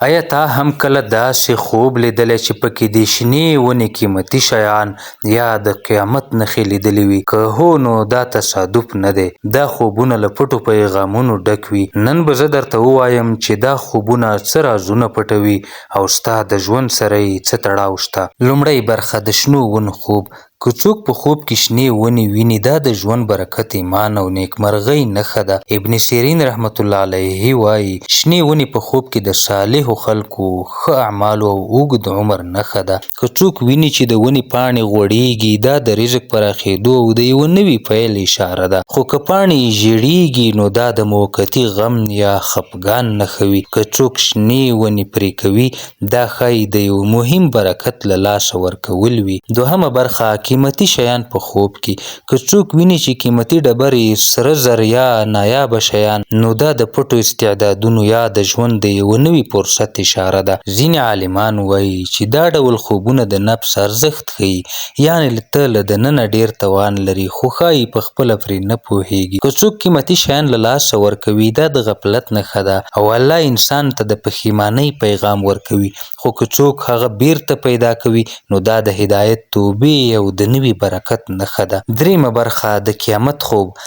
ایا تا هم کله داسې خوب لیدلی چې پکې دې شنې ونې، قیمتي شیان یا د قیامت نښې لیدلې وي؟ که هو، نو دا تصادف نه دی. دا خوبونه له پټو پیغامونو ډک وي. نن به زه درته ووایم چې دا خوبونه څه رازونه پټوي او ستا د ژوند سره یې څه تړاو شته. لومړۍ برخه، د شنو ونو خوب. که څوک په خوب کې شنې ونې ویني، دا د ژوند، برکت، ایمان او نیکمرغۍ نښه ده. ابن سیرین رحمت الله علیه وایي، شنې ونې په خوب کې د صالحو خلکو، ښه اعمالو او اوږد عمر نښه ده. که څوک ویني چې د ونې پاڼې غوړیږي، دا د رزق پراخېدو او د یوه نوي پیل اشاره ده. خو که پاڼې یې ژیړیږي، نو دا د موقتي غم یا خپګان نښه وي. که څوک شنې ونې پرې کوي، دا ښايي د یوه مهم برکت له لاسه ورکول وي. دوهمه برخه، قیمتي شیان په خوب کې. که څوک ویني چې قیمتي ډبرې، سره زر یا نایابه شیان، نو دا د پټو استعدادونو یا د ژوند د یوه نوي فرصت اشاره ده. ځینې عالمان وایي چې دا ډول خوبونه د نفس ارزښت ښيي، یعنې ته له دننه ډېر توان لرې، خو ښايي په خپله پرې نه پوهېږې. که څوک قیمتي شیان له لاسه ورکوي، دا د غفلت نښه ده او الله انسان ته د پښیمانۍ پیغام ورکوي. خو که څوک هغه بیرته پیدا کوي، نو دا د هدایت، توبې او د نوي برکت نښه ده. دریمه برخه، د قیامت خوب.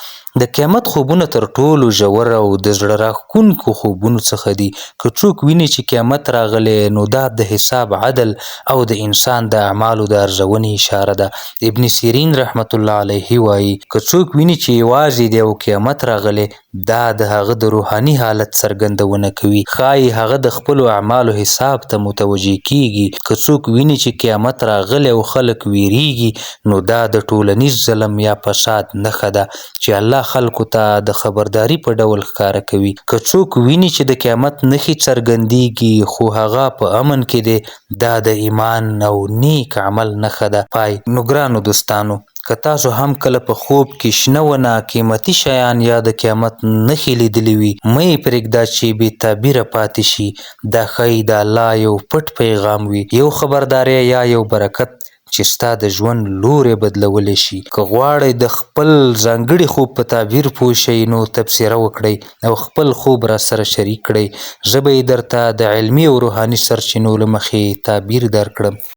د قیامت خوبونه تر ټولو ژور او د زړه راښکونکو خوبونو څخه دي. که څوک ویني چې قیامت راغلی، نو دا د حساب، عدل او د انسان د اعمالو د ارزونې اشاره ده. ابن سیرین رحمت الله علیه وایي، که څوک ویني چې یوازې دی او قیامت راغلی، دا د هغه د روحاني حالت څرګندونه کوي. ښايي هغه د خپلو اعمالو حساب ته متوجه کېږي. که څوک ویني چې قیامت راغلی او خلک وېرېږي، نو دا د ټولنیز ظلم یا فساد نښه ده چې الله خلکو ته د خبرداري په ډول ښکاره کوي. که څوک ویني چې د قیامت نښې څرګندېږي، خو هغه په امن کې دی، دا د ایمان او نیک عمل نښه ده. پای. نو ګرانو دوستانو، که تاسو هم کله په خوب کې شنه ونه، قیمتي شیان یا د قیامت نښې لیدلې وي، مه یې پرېږده چې بې تعبیره پاتې شي. دا ښايي د الله یو پټ پیغام وي، یو خبرداری یا یو برکت چې ستا د ژوند لوری بدلولی شي. که غواړئ د خپل ځانګړي خوب په تعبیر پوه شئ، نو تبصره وکړئ او خپل خوب راسره شریک کړئ. زه به یې درته د علمي او روحاني سرچینو له مخې تعبیر درکړم.